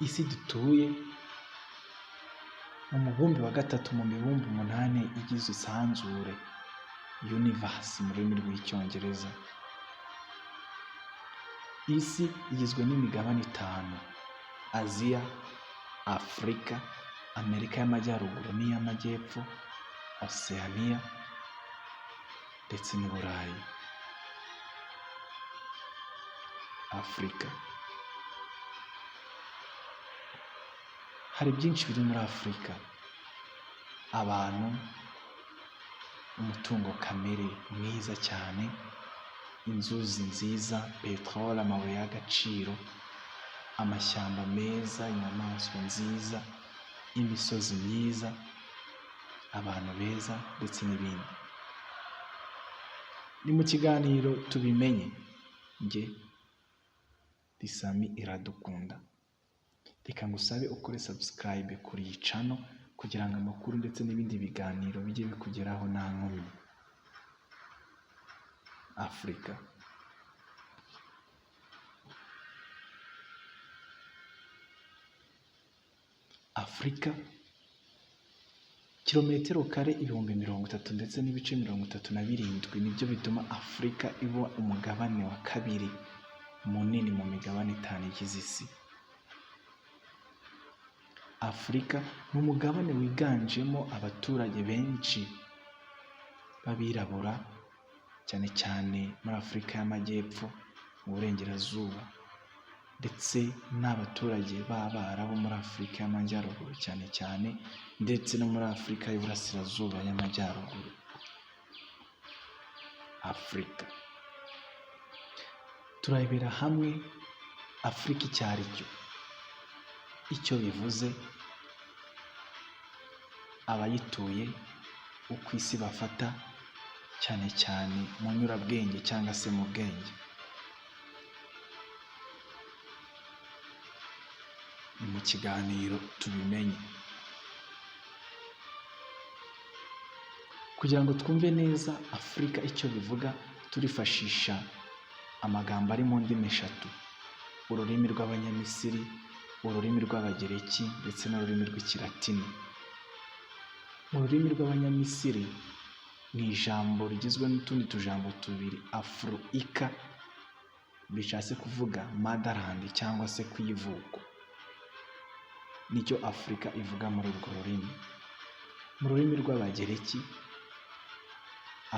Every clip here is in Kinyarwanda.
Isi dutuye ni umubumbe wa gatatu mu mibumbe umunani igize isanzure, universe mu rurimi rw'Icyongereza. Isi igizwe n'imigabane itanu: Aziya, Afurika, Amerika y'Amajyaruguru n'iy'Amajyepfo, Oceania ndetse n'Uburayi. Afurika, hari byinshi biri muri Afurika: abantu, umutungo kamere mwiza cyane, inzuzi nziza, peteroli, amabuye y'agaciro, amashyamba meza, inyamaswa nziza, imisozi myiza, abantu beza ndetse n'ibindi. Ni mu kiganiro Tubimenye, njye Risami Iradukunda. Reka ngusabe ukore subscribe kuri iyi channel kugira ngo amakuru ndetse n'ibindi biganiro bijye bikugeraho nta nkomyi. Afurika. Afurika, kilometero kare 30,000 ndetse n'ibice 37 nibyo bituma Afurika iba umugabane wa kabiri munini mu migabane itanu igize isi. Afurika ni umugabane wiganjemo abaturage benshi b'abirabura, cyane cyane muri Afurika y'Amajyepfo, mu Burengerazuba ndetse n'abaturage b'Abarabu muri Afurika y'Amajyaruguru cyane cyane ndetse no muri Afurika y'Iburasirazuba y'Amajyaruguru. Afurika. Turarebera hamwe Afurika icyo ari cyo, icyo bivuze, abayituye, uko isi bafata cyane cyane mu nyurabwenge cyangwa se mu bwenge. Ni mu kiganiro Tubimenye. Kugira ngo twumve neza Afurika icyo bivuga, turifashisha amagambo ari mu ndimi eshatu: ururimi rw'Abanyamisiri, ururimi rw'Abagereki ndetse n'ururimi rw'Ikilatini. Mu rurimi rw'Abanyamisiri ni ijambo rigizwe n'utundi tujambo tubiri Afro-ika, bishatse kuvuga motherland cyangwa se ku ivuko. Nicyo Afurika ivuga muri urwo rurimi. Mu rurimi rw'Abagereki,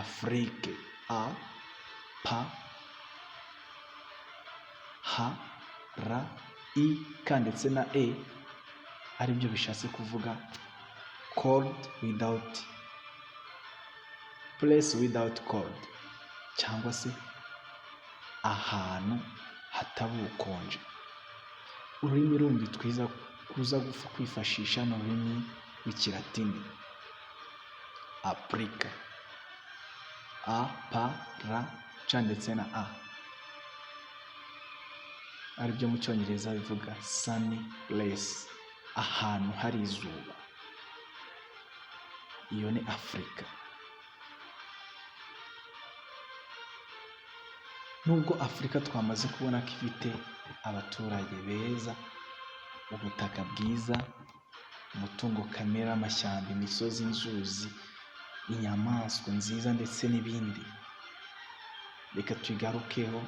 Afrique, A, P, H, R, I, K ndetse na E, aribyo bishatse kuvuga cold without place without cold, cyangwa se ahantu hataba ubukonje. Ururimi rundi twiza kuza kwifashisha ni ururimi rw'Ikilatini, Aprica, A, P, R, C ndetse na A, aribyo mu Cyongereza bivuga sunny place, ahantu hari izuba. Iyo ni Afurika. Nubwo Afurika twamaze kubona ko ifite abaturage beza, ubutaka bwiza, umutungo kamere, amashyamba, imisozi, inzuzi, inyamaswa nziza ndetse n'ibindi, reka tugarukeho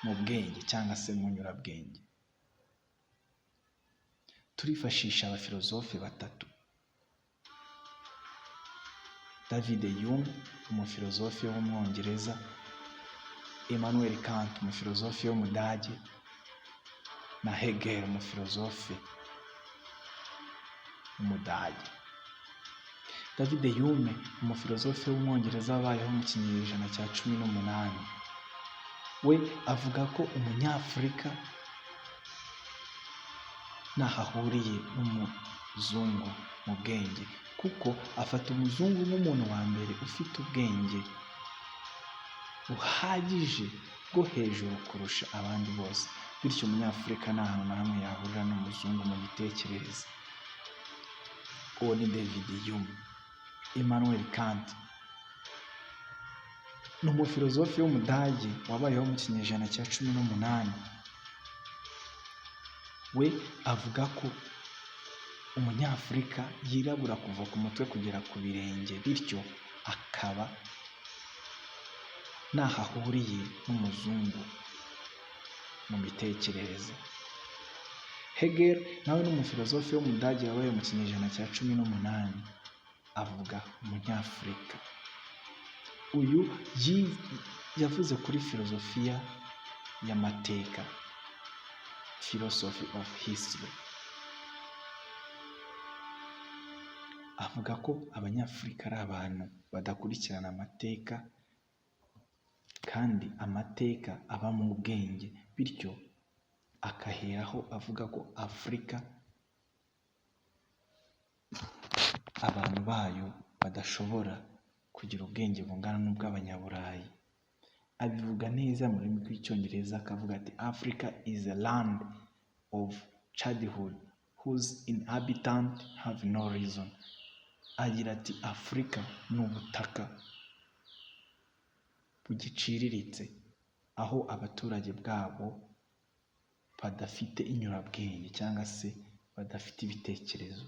mu bwenge cyangwa se mu nyurabwenge. Turifashisha abafilozofe batatu: David Hume, umufilozofe w'Umwongereza, Emmanuel Kant, umufilozofe w'Umudage, na Hegel, umufilozofe w'Umudage. David Hume, umufilozofe w'Umwongereza wabayeho mu kinyejana cya 18, we avuga ko Umunyafurika ntaho ahuriye n'umuzungu mu bwenge, kuko afata umuzungu nk'umuntu wa mbere ufite ubwenge buhagije bwo hejuru kurusha abandi bose, bityo Umunyafurika nta hantu na hamwe yahurira n'umuzungu mu mitekerereze. Uwo ni David Hume. Emmanuel Kant ni umufilozofe w'Umudage wabayeho mu kinyejana cya 18. We avuga ko Umunyafurika yirabura kuva ku mutwe kugera ku birenge, bityo akaba ntaho ahuriye n'umuzungu mu mitekerereze. Hegel nawe ni umufilozofe w'Umudage wabaye mu kinyejana cya 18. Avuga Umunyafurika. Uyu yavuze kuri filozofiya y'amateka, philosophy of history. Avuga ko Abanyafurika ari abantu badakurikirana amateka kandi amateka aba mu bwenge, bityo akaheraho avuga ko Afurika abantu bayo badashobora kugira ubwenge bungana n'ubw'Abanyaburayi. Abivuga neza mu rurimi rw'Icyongereza, akavuga ati: "Africa is a land of childhood whose inhabitants have no reason." Agira ati: "Afurika ni ubutaka bugiciriritse, aho abaturage bwabo badafite inyurabwenge cyangwa se badafite ibitekerezo."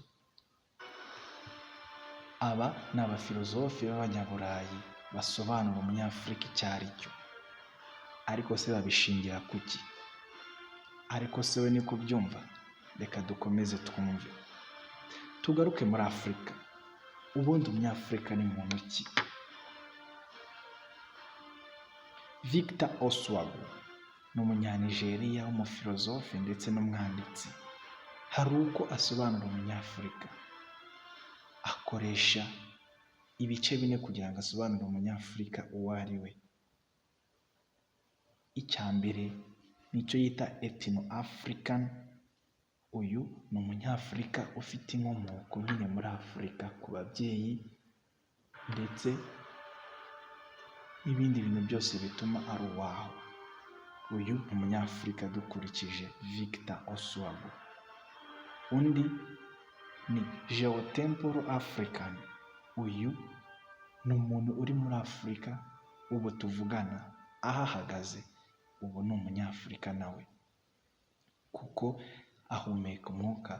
Aba ni abafilozofe b'Abanyaburayi basobanura Umunyafurika icyo ari cyo. Ariko se babishingira ku ki? Ariko se we niko ubyumva? Reka dukomeze twumve. Tugaruke muri Afurika. Ubundi Umunyafurika ni muntu ki? Victor Oswago ni Umunyanigeriya w'umufilozofe ndetse n'umwanditsi. Hari uko asobanura Umunyafurika. Akoresha ibice bine kugira ngo asobanure Umunyafurika uwo ari we. Icya mbere nicyo yita ethno African. Uyu ni Umunyafurika ufite inkomoko nyine muri Afurika ku babyeyi, ndetse n'ibindi bintu byose bituma ari uwaho. Uyu ni Umunyafurika dukurikije Victor Oswago. Undi ni geotemporal African. Uyu ni umuntu uri muri Afurika ubu tuvugana, aho ahagaze ubu ni Umunyafurika nawe, kuko ahumeka umwuka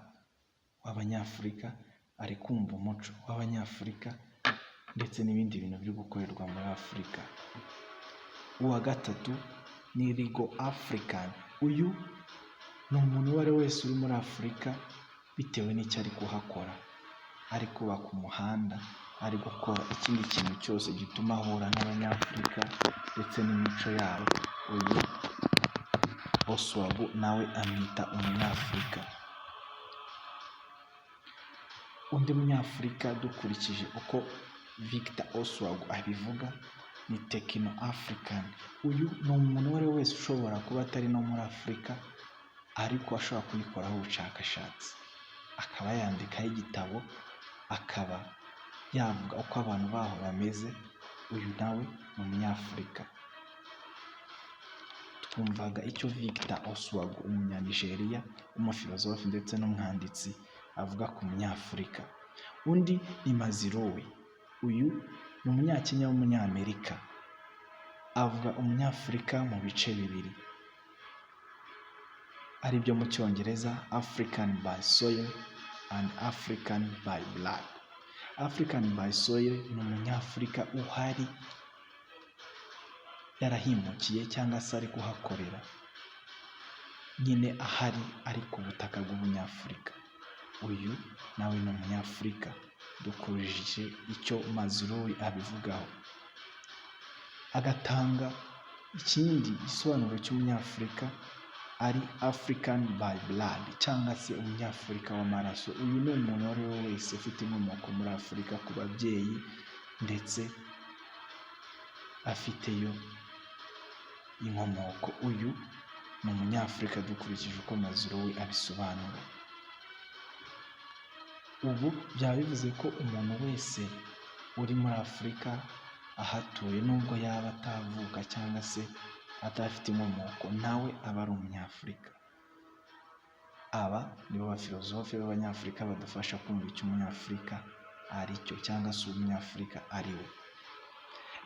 w'Abanyafurika, ari kumva umuco w'Abanyafurika ndetse n'ibindi bintu biri gukorerwa muri Afurika. Uwa gatatu ni legal African. Uyu ni umuntu uwo ari we wese uri muri Afurika bitewe n'icyo ari kuhakora, ari kubaka umuhanda, ari gukora ikindi kintu cyose gituma ahura n'Abanyafurika ndetse n'imico yabo. Uyu Oswago nawe amwita Umunyafurika. Undi Munyafurika dukurikije uko Victor Oswago abivuga ni Techno African. Uyu ni umuntu uwo ari we wese ushobora kuba atari no muri Afurika, ariko ashobora kuyikoraho ubushakashatsi, akaba yandikaho igitabo, akaba yavuga uko abantu baho bameze. Uyu nawe ni Umunyafurika. Twumvaga icyo Victor Oswago, Umunyanigeriya w'umufilozofe ndetse n'umwanditsi, avuga ku Munyafurika. Undi ni Mazirowe. Uyu ni Umunyakenya w'Umunyamerika. Avuga Umunyafurika mu bice bibiri, aribyo mu Cyongereza African by soil and African by blood. African by soil ni Umunyafurika uhari yarahimukiye cyangwa se ari kuhakorera, nyine ahari ari ku butaka bw'Ubunyafurika. Uyu nawe ni Umunyafurika dukurikije icyo Mazirui abivugaho. Agatanga ikindi gisobanuro cy'Umunyafurika ari African by blood, cyangwa se Umunyafurika w'amaraso. Uyu ni umuntu uwo ari we wese ufite inkomoko muri Afurika ku babyeyi, ndetse afiteyo inkomoko. Uyu ni Umunyafurika dukurikije uko Mazirui abisobanura. Ubu byaba bivuze ko umuntu wese uri muri Afurika ahatuye, nubwo yaba atavuka cyangwa se atafite inkomoko, nawe aba ari Umunyafurika. Aba nibo bafilozofe b'Abanyafurika badufasha kumva icyo Umunyafurika ari cyo, cyangwa se Umunyafurika ari we.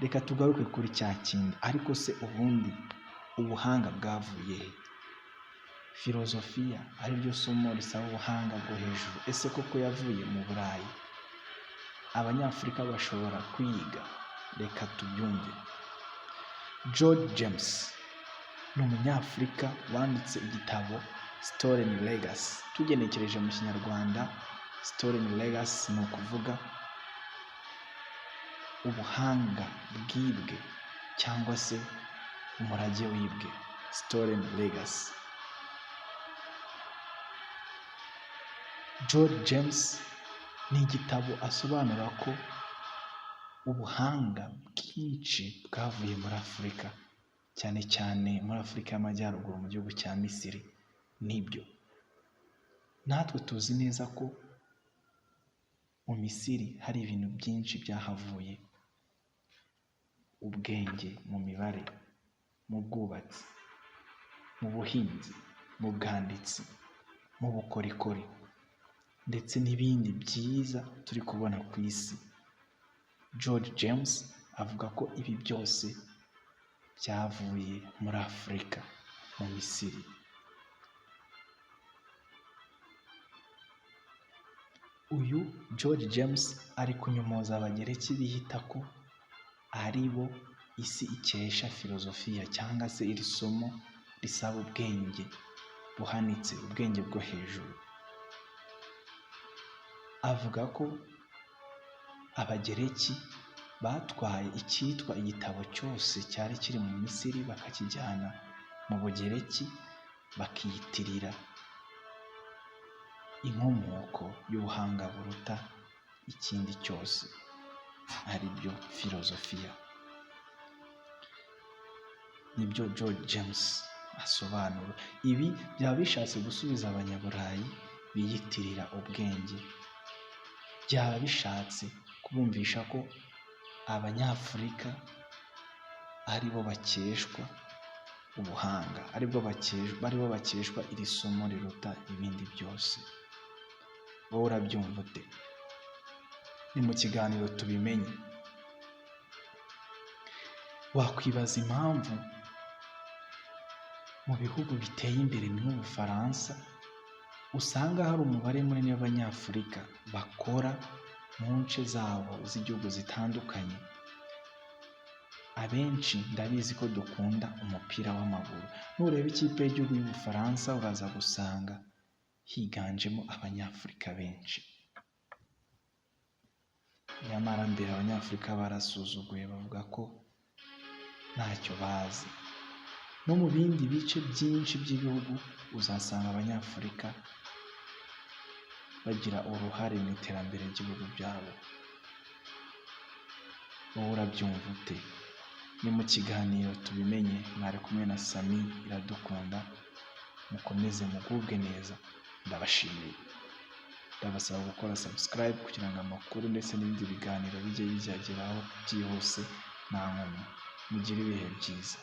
Reka tugaruke kuri cya kindi. Ariko se ubundi ubuhanga bwavuye he? Filozofiya, ariryo somo risaba ubuhanga bwo hejuru, ese koko yavuye mu Burayi? Abanyafurika bashobora kuyiga? Reka tubyumve. George James ni Umunyafurika wanditse igitabo Stolen Legacy. Tugenekereje mu Kinyarwanda, Stolen Legacy ni ukuvuga ubuhanga bwibwe cyangwa se umurage wibwe, Stolen Legacy. George James ni igitabo asobanura ko ubuhanga bwinshi bwavuye muri Afurika, cyane cyane muri Afurika y'Amajyaruguru mu gihugu cya Misiri. Nibyo, natwe tuzi neza ko mu Misiri hari ibintu byinshi byahavuye: ubwenge mu mibare, mu bwubatsi, mu buhinzi, mu bwanditsi, mu bukorikori ndetse n'ibindi byiza turi kubona ku isi. George James avuga ko ibi byose byavuye muri Afurika, mu Misiri. Uyu George James ari kunyomoza Abagereki biyita ko ari bo isi ikesha filozofiya cyangwa se iri somo risaba ubwenge buhanitse, ubwenge bwo hejuru. Avuga ko Abagereki batwaye icyitwa igitabo cyose cyari kiri mu Misiri bakakijyana mu Bugereki, bakiyitirira inkomoko y'ubuhanga buruta ikindi cyose, ari byo filozofiya. Nibyo George James asobanura. Ibi byaba bishatse gusubiza Abanyaburayi biyitirira ubwenge, byaba bishatse kubumvisha ko Abanyafurika ari bo bakeshwa ubuhanga, aribo bakeshwa iri somo riruta ibindi byose. Wowe urabyumva ute? Ni mu kiganiro tubimenye. Wakwibaza impamvu mu bihugu biteye imbere nk'Ubufaransa usanga hari umubare munini w'Abanyafurika bakora mu nce zabo z'igihugu zitandukanye. Abenshi ndabizi ko dukunda umupira w'amaguru. Nureba ikipe y'igihugu y'Ubufaransa uraza gusanga higanjemo Abanyafurika benshi. Nyamara mbere Abanyafurika barasuzuguye, bavuga ko ntacyo bazi. No mu bindi bice byinshi by'ibihugu uzasanga Abanyafurika bagira uruhare mu iterambere ry'ibihugu byabo. Wowe urabyumva ute? Ni mu kiganiro tubimenye, mwari kumwe na Sami Iradukunda, mukomeze mugubwe neza, ndabashimiye. Ndabasaba gukora subscribe kugira ngo amakuru ndetse n'ibindi biganiro bijye bijyageraho byihuse nta nkomyi. Mugire ibihe byiza.